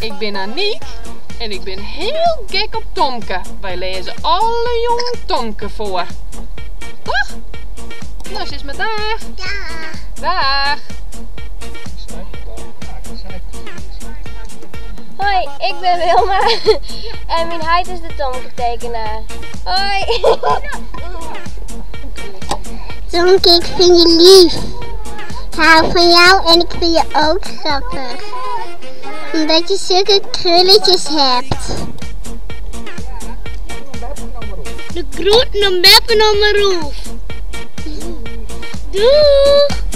Ik bin Aniek en ik bin hiel gek op Tomke. Wy lêze alle jûnen Tomke foar. Toch? No, sis mar daach. Daach. Daach. Hoi, ik bin Wilma en myn heit is de Tomke-tekenaar. Hoi! Tomke, ik fyn je lyf. Ik hou fan jou en ik fyn je ook grappich. Omdat je sulke krulletjes hebt. De groeten oan beppe en oan Roelf. Doeg!